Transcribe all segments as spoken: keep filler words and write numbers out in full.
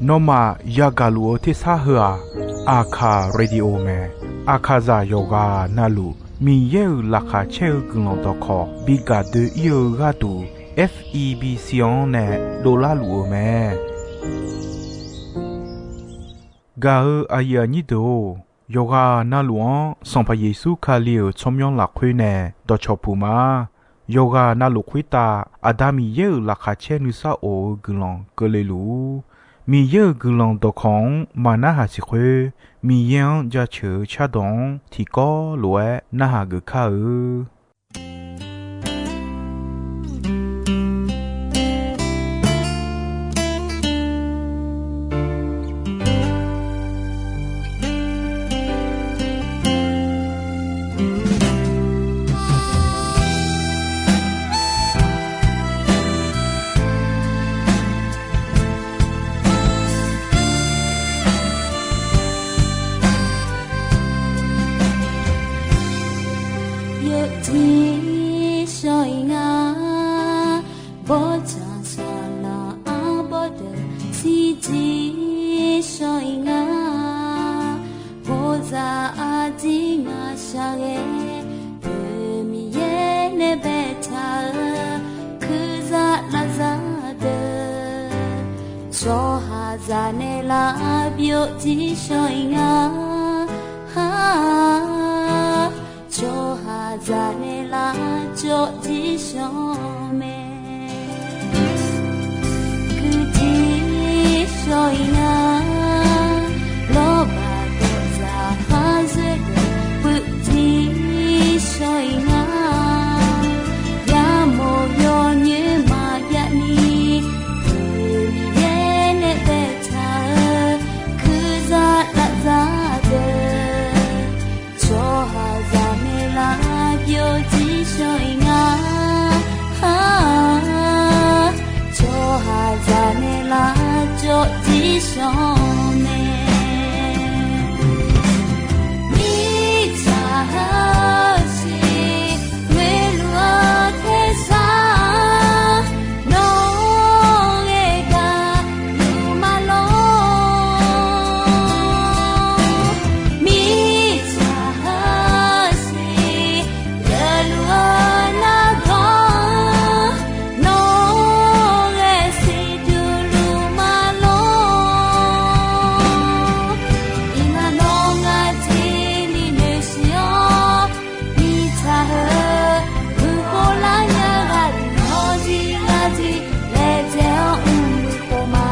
Nawmaf yagaq luf-eu tersar heu-aq, Aqkaq Radio mae. Aqkaqzaq yawqghaq navluf Miqyaer-euq laqkhaq caer-eu guiqlanq dawqkawq bi gaq doe-ir-eu gharduq, F E B C-anr nae dovlar luf-eu mae. Gaq-eu aqyuif aqnyir deuq-or, yawqghaq navluf-anr Sanqpaq Yeqsur Kali-euq tsawrmyanr lafkhoer nae dawqcawq puq ma. Yawqghaq navluf khoertav Aqda Miqyaer-euq laqkhaq caer nuisar of-eu guiqlanq keuvle luf-ur. Miqyaer-euq guiqlanq dawqkawq-anr maq narhaq siq khoer, Miqyaer-anr jaceuq-eu cardawq-anr tiqkawv lof-aer narhaq geuf kar-eu. Yawjir shawr-ir nga, bawrdzaq saqlaq arbawr deuq shirjir shawr-ir nga. Bawrdzaq arjir ngaq shaqghae, deuq Miqyaer nae baetaq-eu, kurzaq lavzaq deuq, tsawrhaqzaq nae lavbyov jir shawr-ir nga. Tsawrhaqzaq nae lavjawr jir shawr mae. Kuijir shawr-ir nga, lawrbaq dawqdzaq khar zoer deuq puivjir shawr-ir nga. Yamawr yawnyoer maqjav ni, deuq Miqyaer nae baetaq-eu, kurzaq lavzaq deuq, tsawrhaqzaq nae lavbyov jir shawr-ir nga. Tsawrhaqzaq nae lavjawr jir shawr mae. Mirtsaq heusiq ngoeqluf-eu tersar, nawr-eu gaqluf ma lor. Mirtsaq heusiq geufluf-eu nargawr, nawr-eu ghae siqduq luf ma lor. Iqmalavngar tiqli noeqsiq-awr, mirtsaq heu, uqkhovlar nya ghaq deuq-anr jir lar jir laejae-awr mr-eu khof ma.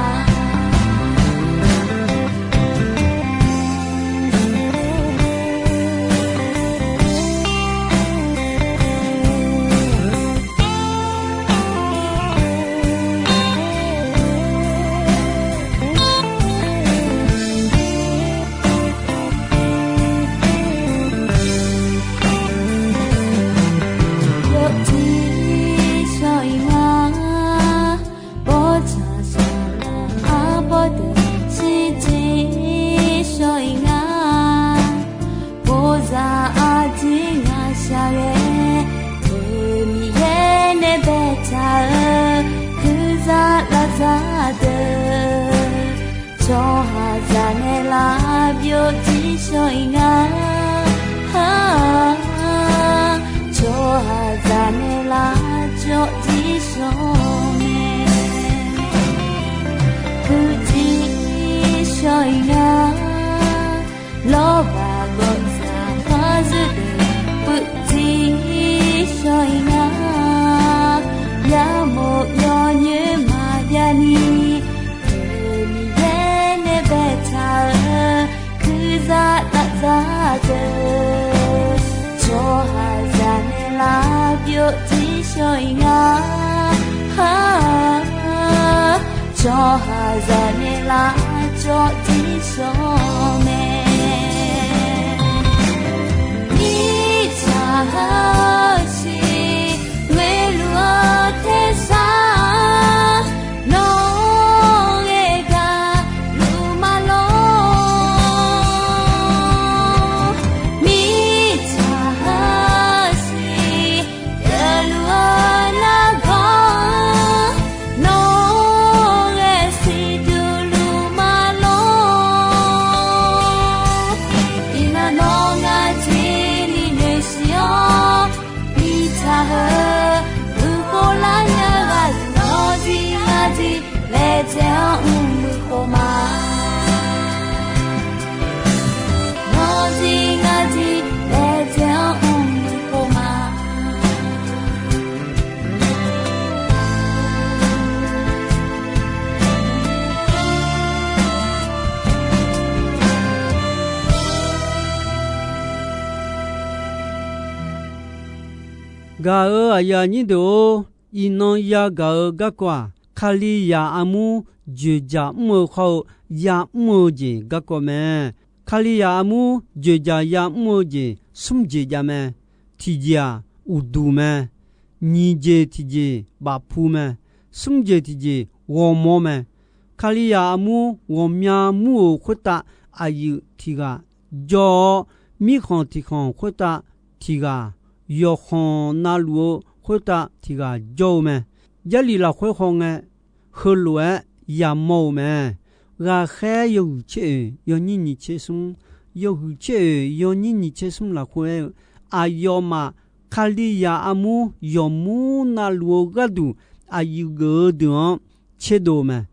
Yawjir shawr-ir nga, bawrdzaq saqlaq arbawr deuq shirjir shawr-ir nga. Bawrdzaq arjir ngaq shaqghae, deuq Miqyaer nae baetaq-eu, kurzaq lavzaq deuq, tsawrhaqzaq nae lavbyov jir shawr-ir nga. Tsawrhaqzaq nae lavjawr jir shawr mae. Puivjir shawr-ir nga, lawrbaq gawqdzaq khar zoer deuq puivjir shawr-ir nga. Yamawr yawnyoer maqjav ni, deuq Miqyaer nae baetaq-eu, kurzaq lavzaq deuq, tsawrhaqzaq nae lavbyov jir shawr-ir nga. Tsawrhaqzaq nae lavjawr jir shawr mae. Mirtsaq heusiq ngoeqluf-eu tersar, nawr-eu ghae gaqluf ma lor. Mirtsaq heusiq geufluf-eu nargawr, nawr-eu Gaq-euq aqyuif aqnyir deuq-or, iqnan yagaq-eu garkawv-aq, Kalizaq armur dzoeqdzaq mr-eu khawr-eu ya'mr-eu jeq garkawv mae. Kalizaq armur dzoeqdzaq ya'mr-eu jeq smr jeq jav mae. Tiqjeq-aq, uqduq mae. Nyiq jeq tiqjeq bafpu mae. Smr jeq tiqjeq ghawrmawr mae. Kalizaq armur ghawqmya mur-euq khoertav aqyuif tiq ghaq jawr-awr, mirkhanq tiq khanq khoertav tiq ghaq, yawqkhanq navluf-eu khoertav tiq ghaq jawr-eu mae. Jarlif lafkhoer hawngae, heulof-aer yamawr-eu mae. Ghaqkhaer yawhuiq tser oeq yawnyir nyiq tser smr, yawhuiq tser oeq yawnyir nyiq tser smr lafkhoer aer-eu, aqyawfmaf Kalizaq armur yawqmur navluf-eu gharduq aqyuif geuf-eu deuq-anr tserdov-eu mae.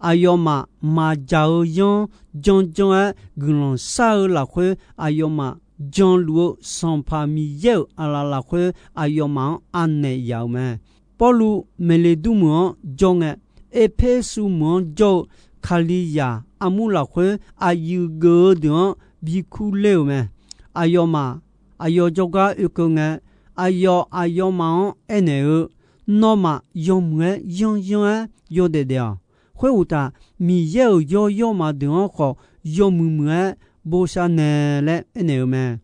Aqyawfmaf maqdzaq-eu yanr janrjanr-aer guiqlanq shar-eu lafkhoer, aqyawfmaf janluf-eu Sanqpaq Miqyaer-euq aqlaf lafkhoer aqyawfmaf-anr anaeq yaf-euq mae. Pawrluv Meqleqdur meuq-anr jawr ngae, Erpersu meuq-anr jawr-eu Kalizaq armur lafkhoer aqyuif geuf-eu deuq-anr bi kurler-euq mae. Aqyawfmaf aqyawf jawrgar oekeuv ngae, aqyawf aqyawfmaf-anr aernaeq-eu, Nawmaf yawmuiq-aer yanryanr-aer yawdaef daef-awq. Khoeruqtaf, Miqyaer-euq yawr yawrmaf deuq-anr khawf yawmuiq muiq-aer bosav naeq laer aernaeq-eu mae.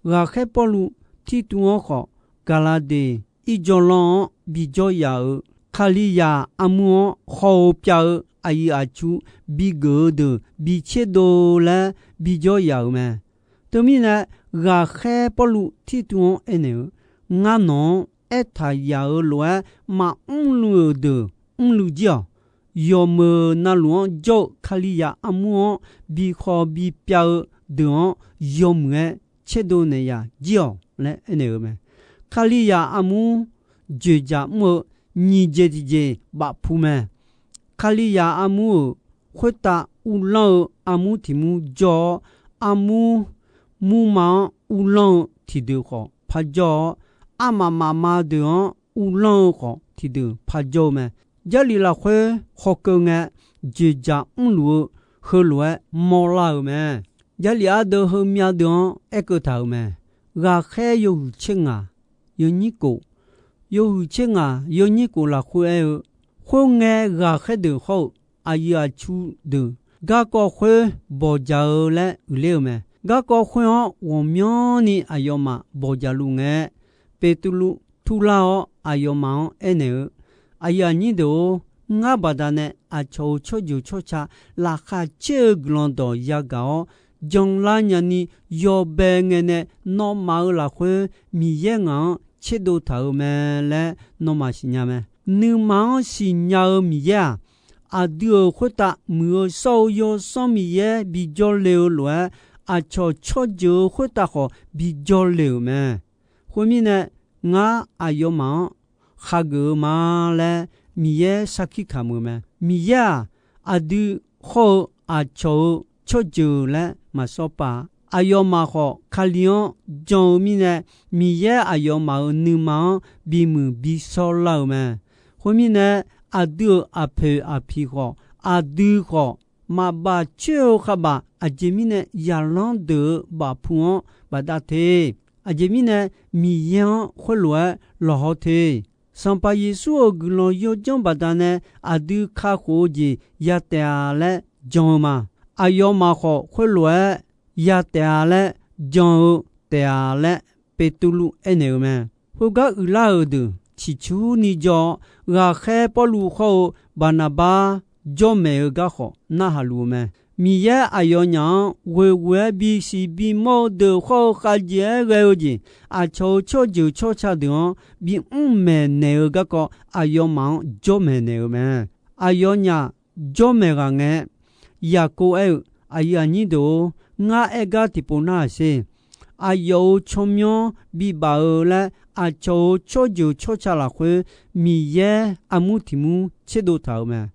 Ghaqkhaer Pawrluv Tirtuv-anr khawf, Gaqlaqdeq irjawr lanr-anr bijawr yaf-euq, Kalizaq armur-anr haw-eu pyav-eu aqyuif aqtsu bigeuf-eu deuq bi tserdov laer bijawr yaf-euq mae. Teumirnae, ghaqkhaer Pawrluv Tirtuv-anr aernaeq-eu, Ngar nawq-anr aertaq yaf-euq lof-aer maqmr luiv-euq deuq mrluiv jir-awq. Yawqmeuq navluf-anr jawr-eu Kalizaq armur-anr bi khawf bi pyav-eu deuq-anr yawmuiq-aer tserdov naeq yaf jir-awq laer aernaeq-eu mae. Kalizaq armur dzoeqdzaq mr-eu nyiq jeq tiqjeq bafpu mae. Kalizaq armur-euq khoertav uvlanr-eu armur tiq mur jawr-awr, armur murma-anr uvlanr-eu tiqdeuq khawf parjawr-awr, armaf mafma deuq-anr uvlanr-eu khawf tiqdeuq parjawr-eu mae. Jarlif lafkhoer hawkeuv ngae, dzoeqdzaq mrluf-eu heulof-aer mawrlar-euq mae. Jarlif ardeuv heumyav deuq-anr aerkeuv taq-euq mae. Ghaqkhaer yawhuiq tser ngaq, yawnyir kof, yawhuiq tser ngaq yawnyir kof lafkhoer aer-eu, Khoerngae, ghaqkhaer deuq hawr-eu aqyuif aqtsu deuq garkawv khoer bawqdzaq-eu laer uiqler-eu mae. Garkawv khoer-anr ghawqmyanrni aqyawfmaf bawqdzaq luf ngae, Beqtuvluv turlar-awr aqyawfmaf-anr aernaeq-eu, Aqyuif aqnyir deuq-or, ngar baqdanae aqcawq-euq tsawrjeuq tsawrca laqkhaq caer-eu guiqlanq dawq yagaq-awr, janlar nyani yawbae ngae nae nawmaf-euq lafkhoer Miqyaer ngaq-anr tserdov taq-euq mae laer nawmaf siqnya mae. Nuima-anr siqnya-eu Miqyaer-aq, aqdui-euq khoertav Muiq-eu shawr-eu Yawsanr Miqyaer bijawr le-eu lof-aer, aqcawq tsawrjeuq-eu khoertav khawf bijawr le-euq mae. Khoermirnae, ngar aqyawfmaf-anr khageuf-eu ma laer Miqyaer sarkir kamq-eu mae. Miqyaer-aq, aqdui hawr-eu aqcawq-euq tsawrjeuq laer maqsawr paq. Aqyawfmaf khawf Kali-anr jan-eu mirnae, Miqyaer aqyawfmaf-euq nuima-anr bimuiq bishawr lar-euq mae. Khoermirnae, aqdui-euq aqpoeq aqpiq khawf, aqdui khawf, maqbaf coer-eu kharbaf aqjeq mirnae zaqlanr deuq-eu bafpu-anr bafdav te. Aqjeq mirnae Miqyaer-anr khoerlof-aer lawqhaw te. Sanqpaq Yeqsur-euq guiqlanq yawdzanr baqdanae aqdui kakhof-eu jeq ya taef-a laer jan-eu ma. Aqyawfmaf khawf khoerlof-aer ya taef-a laer jan-eu taef-a laer Beqtuvluv aernaeq-eu mae. Khoergar uiqlar-euq deuq ciqcurni jawr-awr, ghaqkhaer Pawrluv hawr-eu Baqnaqbar jawr maeq-eu gar khawf narhaq luf-eu mae. Miqyaer aqyawfnyaf-anr ghoeghoe-aer bisiq bimawr-eu deuq hawr-eu khavjeq-aer ghae-eu jeq, aqcawq-euq tsawrjeuq tsawrca deuq-anr bimr maeqnaeq-eu garkawv aqyawfmaf-anr jawr maeqnaeq-eu mae. Aqyawfnyaf jawr maeq ghaq ngae, Yaqkov aer-eu, Aqyuif aqnyir deuq-or, ngar aer gar tiqpov narhaq sher. Aqyawf-euq tsawrmyanr bibaf-eu laer aqcawq-euq tsawrjeuq tsawrca lafkhoer Miqyaer armur tiq mur tserdov taq-euq mae.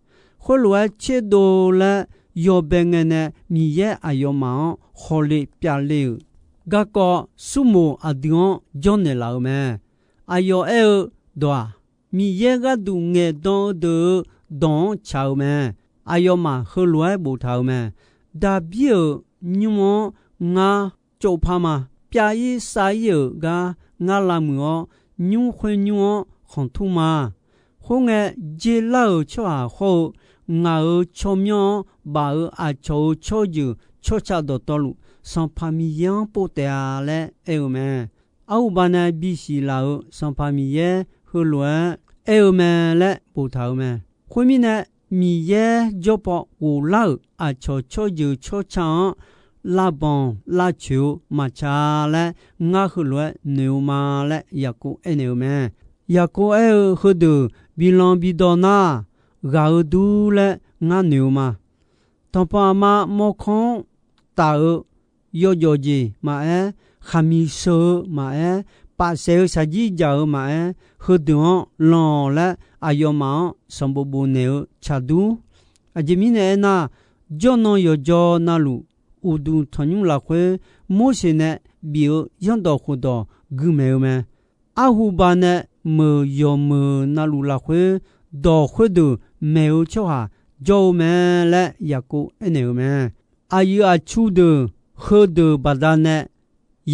Khoerlof-aer tserdov laer yawbae ngae nae Miqyaer aqyawfmaf-anr hawle pyavle-euq garkawv Surmoq aqdui-anr jawrnaeq laf-eu mae. Aqyawf aer-eu dawq-aq, Miqyaer gharduq ngaeqdan-eu deuq-euq dawq-anr tsaq-eu mae. Aqyawfmaf heulof-aer boftaq-euq mae. Daqbir-euq nymr-anr ngar tsovpar ma. Pyav-ir sav-ir-euq gar ngar lavmuiq-awr, nymr khoer nymr-anr khanqtur ma. Khoerngae, jerlar-euq tsawrhaq hawr-eu ngaq-euq tsawrmyanr-anr baf-eu aqcawq-euq tsawrjeuq tsawrca dawqtawvluf, Sanqpaq Miqyaer-anr pov taef-a laer aer-eu mae. Arhuba nae bisiq laf-euq Sanqpaq Miqyaer heulof-aer aer-eu mae laer boftaq-euq mae. Khoermirnae, Miqyaer jawr paw ghoflar-euq aqcawq tsawrjeuq tsawrca-anr lavbanq lavcoeq-eu maqtsaq laer ngar heulof-aer noeq-eu ma laer Yaqkov aernaeq-eu mae. Yaqkov aer-eu heudeuq bilan bidawr nar, ghaq-eu dur laer ngar noeq-eu ma. Tanqpanq aqma mawrkawr-anr taf-eu yawjawf jeq maqaer, khaqmiq sheu-eu maqaer, pafsaef-eu shaqjir jaq-eu maqaer, heudeuq-anr lanq laer aqyawfmaf-anr sanqbof bofnaeq-eu tsaqdur. Aqjeq mirnae aernar, jawrnan yawqjawr navluf, uqduq tanqnymr lafkhoer Morseq nae bif-eu zanrdawq khofdawq guimaeq-eu mae. Arhuba nae meuq yawqmeuq navluf lafkhoer dawq khoerdeuq maeq-eu tsawrhaq jawr-eu mae laer Yaqkov aernaeq-eu mae. Aqyuif aqtsu deuq heudeuq baqdanae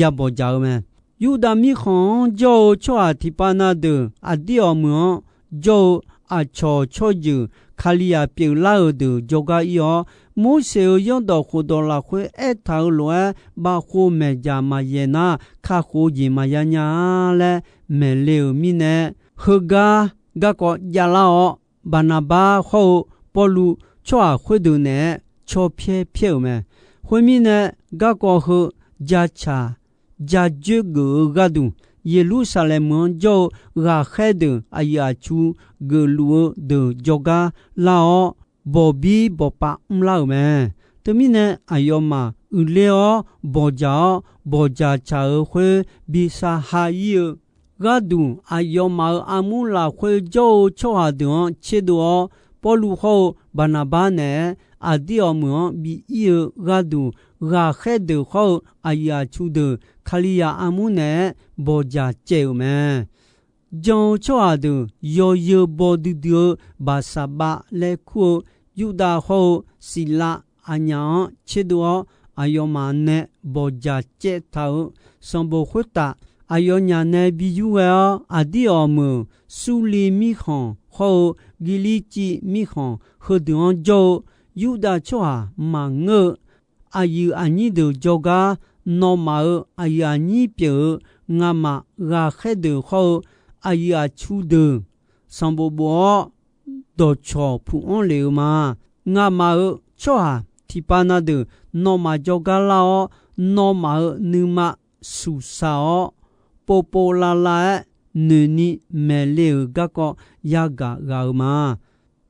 yabawq jaq-eu mae. Yurdav mirkhanq-anr jawr-eu tsawrhaq tiqpav na deuq aqdir awq meuq-anr jawr-eu aqcawq tsawrjeuq Kalizaq pyeuflar-euq deuq jawrgar ir-awr, Morseq-euq zanrdawq khofdawq lafkhoer aertaq-euq lof-aer bavkhov maeqjaq maqyaeq nar, kakhof-eu jeq maqya nya-a laer maeqle-euq mirnae, heugar garkawv javlar-awr, Baqnaqbar hawr-eu Pawrluv tsawrhaq khoerdeuq naeq-aer cawpyaer pyaer-euq mae. Khoermirnae, garkawv heu jacaq jajoer geuf-eu gharduq, Yeqlursaqlaeq meuq-anr jawr-eu ghaqkhaer deuq aqyuif aqtsu geufluf-eu deuq jawrgar lar-awr, bawqbir bawqpav mrlar-euq mae. Teumirnae, aqyawfmaf uiqler-awr bawqjaq-awr, bawqjaq caq-euq khoer bi sar ha ir-eu gharduq, aqyawfmaf-euq armur lafkhoer jawr-eu tsawrhaq deuq-anr tserdov-awr, Pawrluv hawr-eu Baqnaqbar naeq-aer aqdir awq meuq-anr bi ir-eu gharduq, ghaqkhaer deuq hawr-eu aqyuif aqtsu deuq Kalizaq armur naeq-aer bawqjaq caev-euq mae. Jan-eu tsawrhaq deuq yawzeu baw duidui-eu Baqsaqbav laer kur-eu Yurdav hawr-eu Siqlav aqnyaf-anr tserdov-awr, aqyawfmaf nae bawqjaq caev taq-euq sanqbof khoertaf, aqyawfnyaf nae bi yurghae-awr, aqdir awq meuq Surliv mirkhanq hawr-eu Girlirciv mirkhanq heudeuq-anr jawr-eu Yurdav tsawrhaq maqngeur-eu aqyuif aqnyir deuq jawrgar, nawmaf-euq aqyuif aqnyir pyeuf-eu ngamaf ghaqkhaer deuq hawr-eu aqyuif aqtsu deuq sanqbof bof-awr, dawqcawq puq anr lef-eu ma. Ngamaf-euq tsawrhaq tiqpav na deuq nawmaf jawrgar lar-awr, nawmaf-euq nuima suqsaq-awr, povpov lavlav-aer noeqni maeqle-euq garkawv yagaq ghaq-eu ma.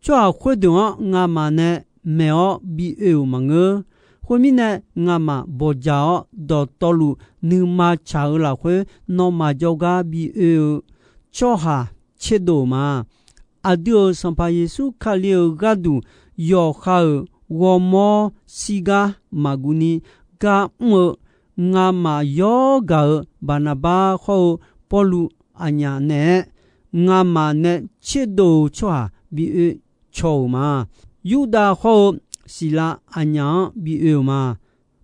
Tsawrhaq khoerdeuq-anr ngamaf nae maeq-awr bi oe-euq maqngeur. Khoermirnae, ngamaf bawqjaq-awr dawqtawvluf nuima tsaq-eu lafkhoer, nawmaf jawrgar bi oe-eu tsawrhaq tserdov-euq ma. Aqdui-euq Sanqpaq Yeqsur Kali-euq gharduq yawqha-euq ghawrmawr shirgar maqguv ni gar mr-eu, ngamaf yawr gaq-euq Baqnaqbar hawr-eu Pawrluv aqnyaf naeq-aer, ngamaf nae tserdov-eu tsawrhaq bi oe caw-euq ma. Yurdav hawr-eu Siqlav aqnyaf-anr bi oe-euq ma.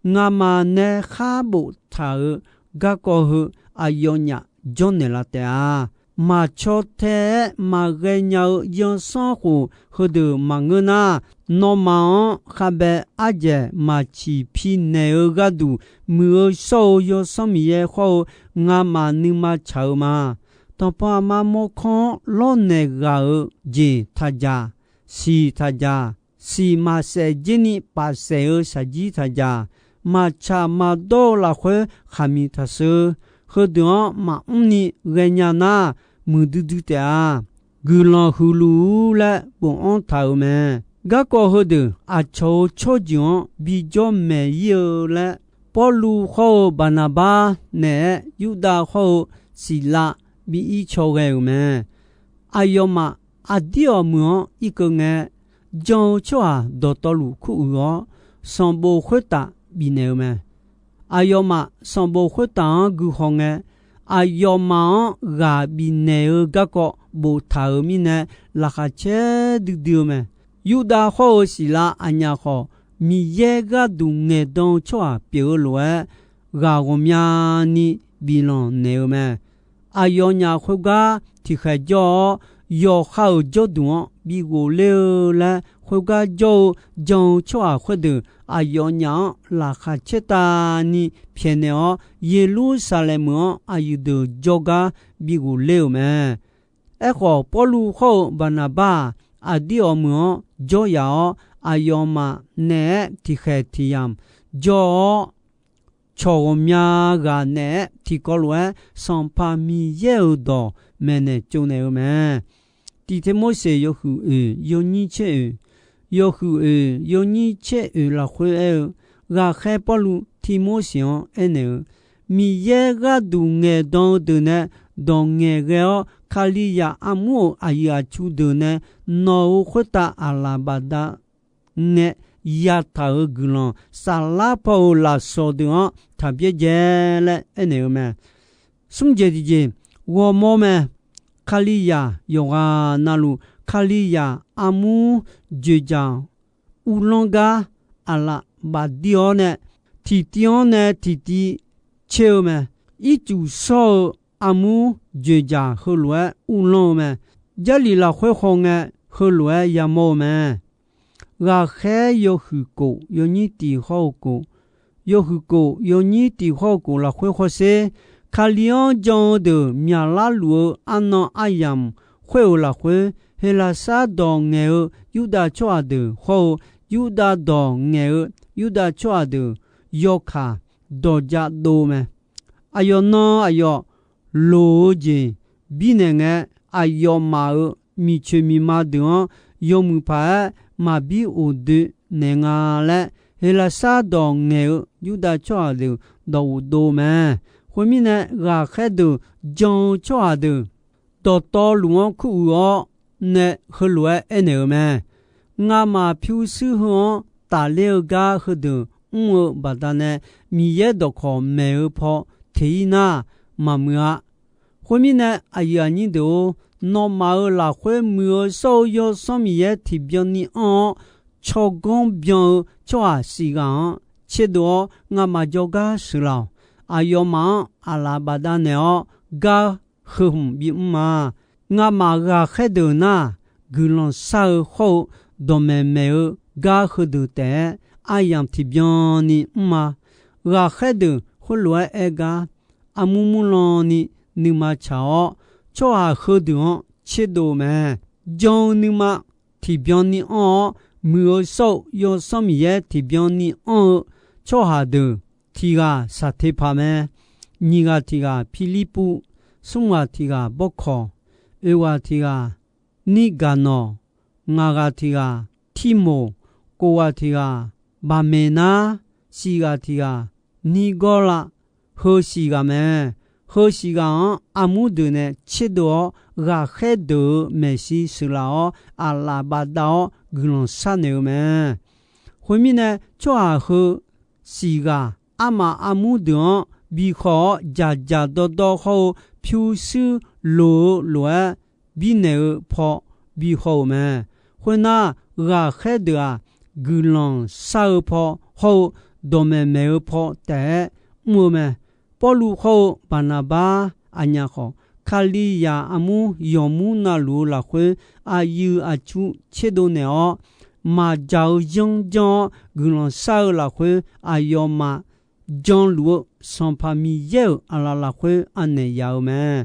Ngamaf nae khar boftaq-euq garkawv heu aqyawfnyaf jawrnaeq laf taef-a. Maqcaw tae-aer maqghae nya-eu zanrsanrkhof heudeuq maqngeur nar, nawmaf-anr khavbae ardzaeq maqciq pi naeq-eu gharduq, muiq-eu shawr-eu Yawsanr Miqyaer hawr-eu ngamaf nuima tsaq-eu ma. Tanqpanq aqma mawrkawr-anr lawrnaeq ghaq-euq jeq taq dzaq, siq taq dzaq, siq maqsaef dzer ni pafsaef-eu shaqjir taq dzaq, maqtsaq maqdawr-eu lafkhoer khaqmiq taq sheur, heudeuq-anr maqmr ni ghaenya nar, muiqdui dui taef-a. Guiqlanq huiq luf-ur laer bofanr taq-euq mae. Garkawv heudeuq aqcawq-euq tsawrjeuq-anr bijawr maeq ir-eu laer, Pawrluv hawr-eu Baqnaqbar naeq-aer Yurdav hawr-eu Siqlav bi ir caw ghae-euq mae. Aqyawfmaf aqdir awq meuq-anr irkeuv ngae, jan-eu tsawrhaq dawqtawvluf kuruiq-awr, sanqbof khoertaf bifnaeq-eu mae. Aqyawfmaf sanqbof khoertaf-anr guihaw ngae, aqyawfmaf-anr ghaq bifnaeq-eu garkawv boftaq-euq mirnae, laqkhaq caer duidui-eu mae. Yurdav hawr-eu Siqlav aqnyaf khawf, Miqyaer gharduq ngaeqdan-eu tsawrhaq pyeuf-eu lof-aer, ghaq ghawqmyani biflanq naeq-eu mae. aqyawfnyaf khoergar tiqkhaeq jawr-awr, yawqha-euq jawrduq-anr bi ghofler-eu laer, khoergar jawr-eu jan-eu tsawrhaq khoerdeuq aqyawfnyaf-anr laqkhaq caertavni pyaeqnaeq-awr, Yeqlursaqlaeq meuq-anr aqyuif deuq jawrgar bi ghofler-euq mae. Aerkhawf, Pawrluv hawr-eu Baqnaqbar-aq, Aqdirawq meuq-anr jawryaf-awr, aqyawfmaf naeq-aer tiqkhaeq tiq yamq jawr-awr, cawq ghawqmya ghaq naeq-aer tiqkawv lof-aer Sanqpaq Miqyaer-euq dawq maeqnaeq tsovnaeq-eu mae. Tiq Tirmorseq yawhuiq oeq yawnyir tser oeq, yawhuiq oeq yawnyir tser oeq lafkhoer aer-eu, ghaqkhaer Pawrluv Tirmorseq-anr aernaeq-eu, Miqyaer gharduq ngaeqdan-eu deuq nae dawq ngaeqghae-awr, Kalizaq armur-euq aqyuif aqtsu deuq nae nawq-euq khoertav aqlaf bafdav ngae yataq-euq guiqlanq saflar paw-euq lafsawq deuq-anr taq byaerdzae laer aernaeq-eu mae. Smr jeq tiqjeq, ghawrmawr mae. Kalizaq yawqghaq navluf, Kalizaq armur dzoeqdzaq uvlanr gar aqlaf bafdir-awr nae, tiqtiv-anr nae tiqtiv tser-eu mae. Ircuf shawr-eu armur dzoeqdzaq heulof-aer uvlanr-eu mae. Jarlif lafkhoer hawngae, heulof-aer yamawr-eu mae. Ghaqkhaer yawhuiq kof yawnyir tiq hawr-eu kof, yawhuiq kof yawnyir tiq hawr-eu kof lafkhoer hawsher, Kali-anr jan-eu deuq myaqlar luf-eu arnan aryamq khoer-euq lafkhoer, Heqlaqsar dawq ngaeq-eu Yurdav tsawrhaq deuq hawr-eu, Yurdav dawq ngaeq-eu Yurdav tsawrhaq deuq yawkaq dawq ja dov mae. Aqyawf nan aqyawf loq-eu jeq birnaeq ngae, aqyawfmaf-euq miqcoeq miqma deuq-anr yawmuiq paq-aer maqbir ghofdoe naeq nga laer, Heqlaqsar dawq ngaeq-eu Yurdav tsawrhaq deuq dawqghof dov mae. Khoermirnae, ghaqkhaer deuq jan-eu tsawrhaq deuq dawqtawvluf-anr kuruiq-awr nae heulof-aer aernaeq-eu mae. Ngamaf pyurshuir heu-anr tafler-eu gar heudeuq mr-eu baqdanae, Miqyaer dawqkawq maeq-eu paw teq-ir nar, maqmuiq-a. Khoermirnae, aqyuif aqnyir deuq-or, nawmaf-euq lafkhoer muiq-eu shawr-eu Yawsanr Miqyaer tiqbyan ni anr-awr, tsawrganr byan-eu tsawrhaq siq ghaq-anr tserdov-awr, ngamaf jawrgar sheuqlaf-awq. Aqyawfmaf-anr aqlaf bafdav naeq-awr gar heu hmq bimr ma. Ngamaf ghaqkhaer deuq nar, guiqlanq shar-eu hawr-eu dawqmaeq maeq-eu gar heudeuq taef-aer aryamq tiqbyan ni mr ma. Ghaqkhaer deuq khoerlof-aer aer gar, armur murlan ni nuima tsaq-awr, tsawrhaq heudeuq-anr tserdov-eu mae. Jan-eu nuima tiqbyan ni anr-awr, muiq-eu shawr-eu Yawsanr Miqyaer tiqbyan ni anr-eu tsawrhaq deuq, tiq ghaq Saqteqpaq mae. Nyiq ghaq tiq ghaq Pirlirpuv, smr ghaq tiq ghaq Bawrkawq, oeq ghaq tiq ghaq Nirgaqnawq, ngaq ghaq tiq ghaq Tirmoq, kof ghaq tiq ghaq Baqmeqnar, siq ghaq tiq ghaq Nirgawrlav, heu siq ghaq mae. Heu siq ghaq-anr armur deuq nae tserdov-awr, ghaqkhaer deuq-euq maeqshi sheuqlaf-awr, aqlaf bafdav-awr guiqlanq sharnaeq-eu mae. Khoermirnae, tsawrhaq heu siq ghaq armaf armur deuq-anr bikhawf-awr, dzaqdzaq dawrdawr hawr-eu pyurshuir loq-eu lof-aer birnaeq-eu paw bihaw-euq mae. Khoernar, ghaqkhaer deuq-aq, guiqlanq shar-eu paw hawr-eu dawqmaeq maeq-eu paw taef-aer mr-eu mae. Pawrluv hawr-eu Baqnaqbar aqnyaf khawf, Kalizaq armur yawqmur navluf-eu lafkhoer aqyuif aqtsu tserdov naeq-awr, maqdzaq-eu yanr janr-awr guiqlanq shar-eu lafkhoer aqyawfmaf janluf-eu Sanqpaq Miqyaer-euq aqlaf lafkhoer anaeq yaf-eu mae.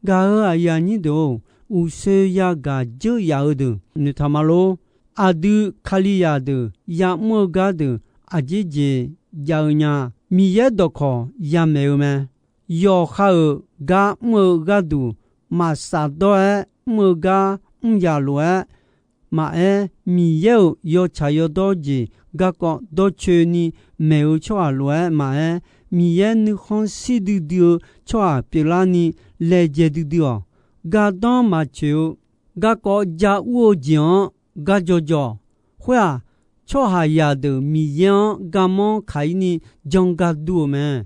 Gaq-euq aqyuif aqnyir deuq-or, uqshoe yagaq dzeur yaf-eu deuq noeqtaq ma lor. Aqdui Kalizaq deuq ya'mr-eu gardeuq aqjeq jeq jav-eu nya. Miqyaer dawqkawq yamaeq-eu mae. Yawqha-euq gar mr-eu gharduq, maqsaf dawr-aer mr-eu gar mr yaq lof-aer maqaer, Miqyaer-euq yawtsaq yawdawr jeq garkawv dawrcoeni maeq-eu tsawrhaq lof-aer maqaer, Miqyaer nuikhanr shir duidui-eu tsawrhaq pyeuflarni laejae duidui-awq. Gardanr maqtsoeq-eu garkawv ja ur-eu jeq-anr gar jawjawq. Khoer-aq, tsawrhaqzaq deuq Miqyaer-anr garmanr kaq-ir ni janr gar dur-eu mae.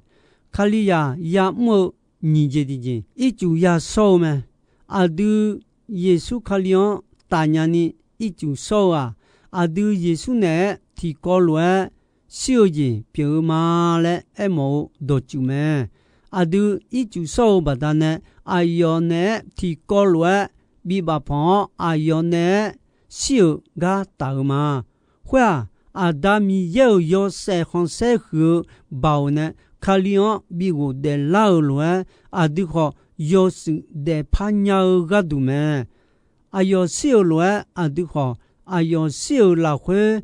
Kalizaq ya'mr-eu nyiq jeq tiqjeq, ircuf yashawr-eu mae. Aqdui Yeqsur Kali-anr tafnya ni ircuf shawr-eu-aq, aqdui Yeqsur naeq-aer tiqkawv lof-aer shir-eu jeq pyeuf-eu ma laer aermawf-eu dawqtsuif mae. Aqdui ircuf shawr-eu baqdanae, aqyawf naeq-aer tiqkawv lof-aer bibaf panq-awr, aqyawf naeq-aer shir-euq gar taf-eu ma. Khoer-aq, Aqda Miqyaer-euq yawshaef khanqsaer huiq-eu baoq nae Kali-anr bi ghofdaef lar-eu lof-aer, aqdui khawf yawshuif daefpar nya-eu gharduq mae. Aqyawf shir-euq lof-aer aqdui khawf, aqyawf shir-euq lafkhoer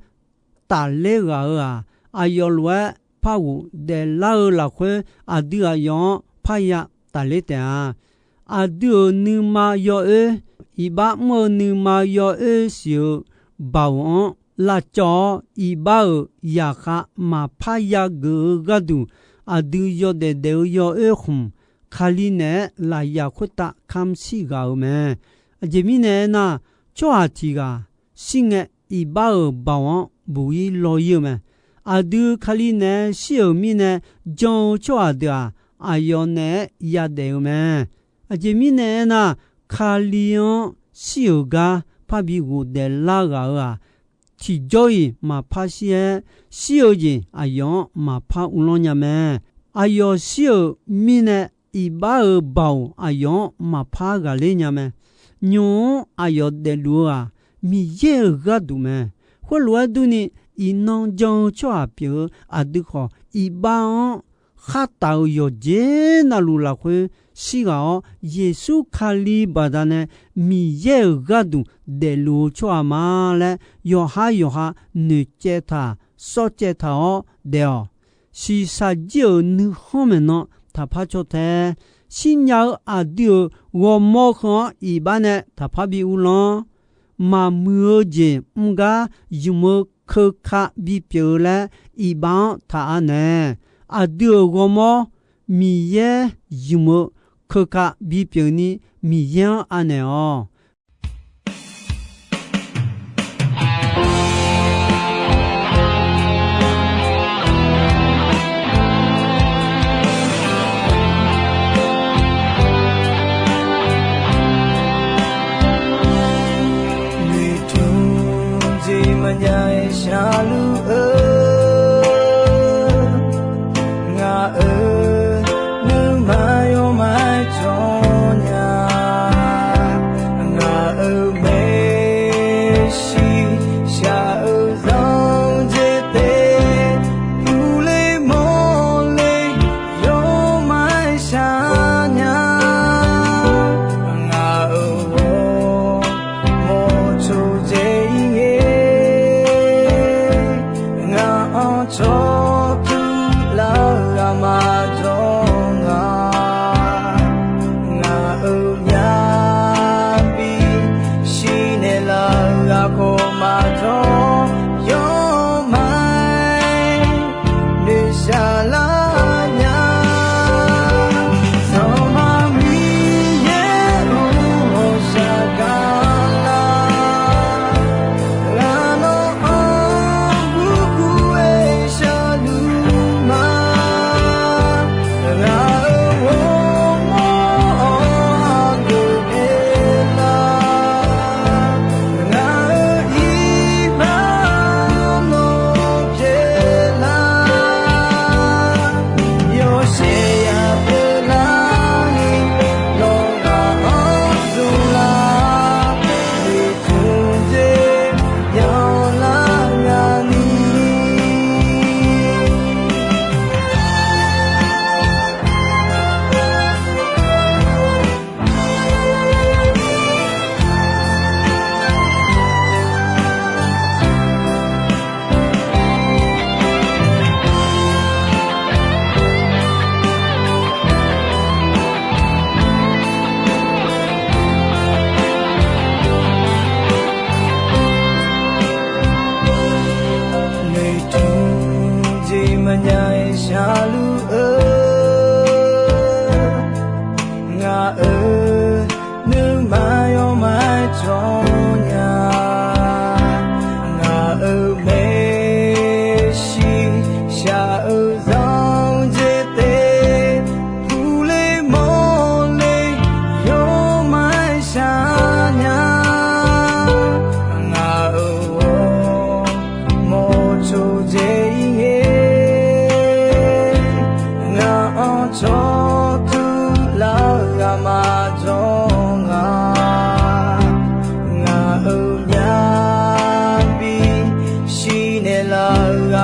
tafler ghaq-euq-aq, aqyawf lof-aer par ghofdaef lar-eu lafkhoer, aqdui aqyawf-anr parya tafler taef-a. Aqdui-euq nuima yawoer, iqbax mr-eu nuima yawoer siq-eu baoq-anr lavcawv-awr, iqbax-euq zaqkhav maqpar yageuf-eu gharduq, aqdui yawdaef daef-eu yawoer khmq, Kali naeq-aer lafyaq khoertav kamq shir ghaq-euq mae. Aqjeq mirnae aernar, tsawrhaq tiq ghaq shir ngae, iqbax-euq baoq-anr buq-ir law-ir-eu mae. Aqdui Kali naeq-aer shir-euq mirnae jan-eu tsawrhaq deuq-aq, aqyawf naeq-aer yadaef-eu mae. Aqjeq mirnae aernar, Kali-anr shir-euq gar parbi ghofdaef lar ghaq-euq-aq, tiqjawr-iq maqpar shir-aer, shir-eu jeq aqyawf-anr maqpar uvlanr nya mae. Aqyawf shir-euq mirnae, iqbax-euq baoq aqyawf-anr maqpar ghaqler nya mae. Nymq-mr aqyawf daefluf-eu-aq, Miqyaer-euq gharduq mae. Khoerlof-aer durni, iqnan jan-eu tsawrhaq pyeuf-eu aqdui khawf, iqbax-anr khartaf-euq yawqjeq navluf lafkhoer shir ghaq-awr, Yeqsur Kali baqdanae Miqyaer-euq gharduq daefluf-eu tsawrhaq ma laer, yawqhar yawqha noeqcaev taq, sawrcaev taq-awr daef-awq. Shiqshaq jir-euq nuikhanr maeqnan taqpar caw tae. Shirnya-eu aqdui-euq ghawrmawr heu-anr iqbax nae taqpar bi uvlanr. Maqmuiq-eu jeq mr gar ymq-eu keuka bipyeuf-eu laer iqbax-anr taq anaeq. Aqdui-euq ghawrmawr Miqyaer ymq-eu keuka bipyeuf ni Miqyaer-anr anaeq-awq. Noeqtmq jeq maqnya-aer sharluf-eu, ngaq-euq nuima yawmaf-aer jawr nya. Ngaq-euq maeqshi shaq-eu zanqjeq te, uvle mawrle yawmaf-aer shar nya. Ngaq-euq ghawrmawr tsawrjeq-ir ngae, ngaq-anr cawqtur lar-eu ghaq maqjawr nga. Ngaq-euq myavbi shirnaeq lar-eu ghaq khawf maqjawr, yawmaf-aer noeqshaq lar nya. Sanqpaq Miqyaer-or, ghawqshaq gaq lar. Ghaq nawr-anr gurgur-aer sharluf ma. Ngaq-euq ghawrmawr-anr aqgeu aer lar. Ngaq-euq iqbax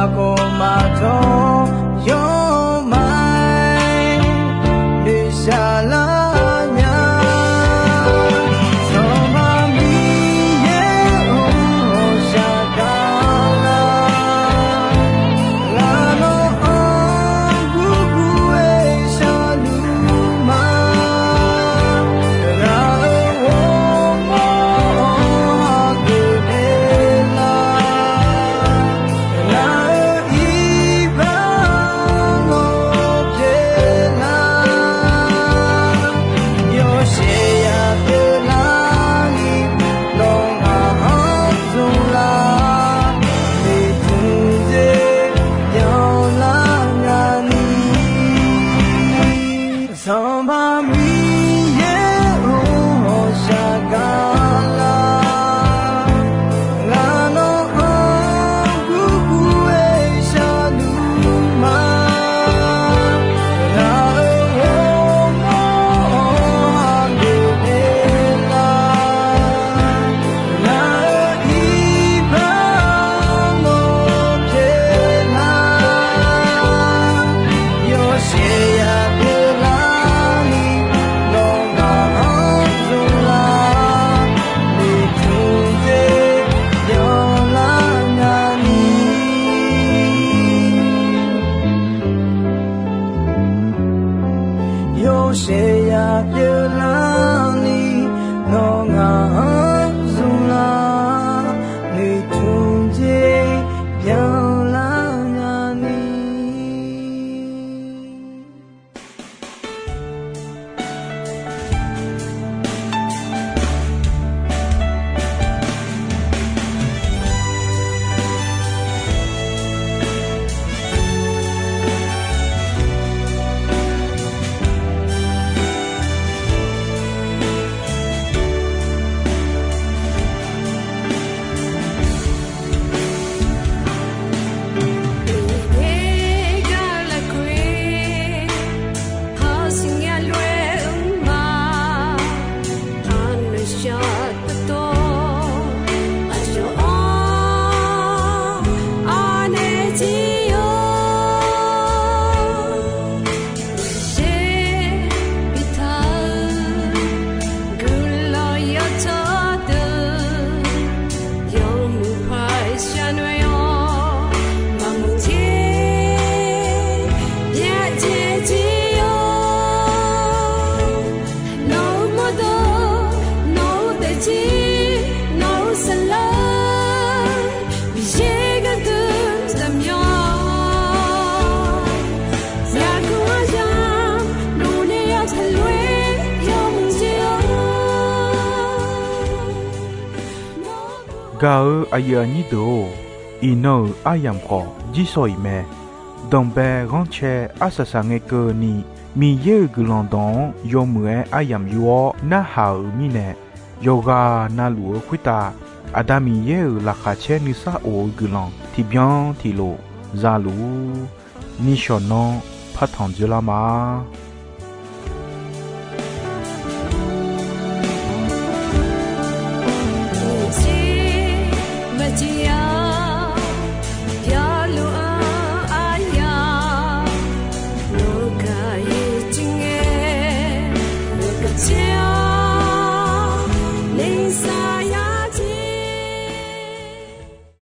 Aqkawq maqjawr yawmaf-aer noeqshaq lar nya. Sanqpaq Miqyaer-or, ghawqshaq gaq lar. Ngar nawr-anr gurgur-aer sharluf ma. Ngaq-euq ghawrmawr-anr hageuf daef lar. Ngaq-euq iqbax nawr pyeuflar. Yawshaef ya pyeuflar ni, nawr ngaq-anr zmqlar. Noeqtmq dzer byanlar nya ni. Sanqpaq Miqyaer-or, ghawqshaq gaq lar. Ngaq nawr-anr gurgur-aer sharluf ma. Ngaq-euq ghawrmawr-anr hageuf daef lar. Ngaq-euq iqbax nawr pyeuflar. Yawshaef ya pyeuflar ni, nawr ngaq-anr zmqlar. Noeqtmq dzer byanlar nya ni. Yawshaef ya pyeuflar ni, nawr ngaq-anr zmqlar. Noeqtmq dzer byanlar nya ni. Guiqlanq yawtsaq deuq yawmuiq paq sharnoeq-awr, maqmuiq ter byacaevjir-awr, nawq-euq mawrdawq, nawq-euq daefzir, nawq-euq saflar, Miqyaer gharduq zaqmyanr-awr, zaqguq aryamq lufnaeq-awr taqlof-aer yawmuiq dzoer-awr. Gaq-eu aqyuif aqnyir deuq-or, iqnan-euq aryamq khawf jirsawq iq mae. Danqbae ghanrcae arsaq saq ngae keuvni, Miqyaer-euq guiqlanq dawq-anr yawmuiq-aer aryamq yur-awr narhaq-euq mirnae, yawqghaq navluf-eu khoertav Aqda Miqyaer-euq laqkhaq caer nuisar of-eu guiqlanq tiqbyan tiqlof za luf-ur. Nishawq nanr partanq dzoerlar ma.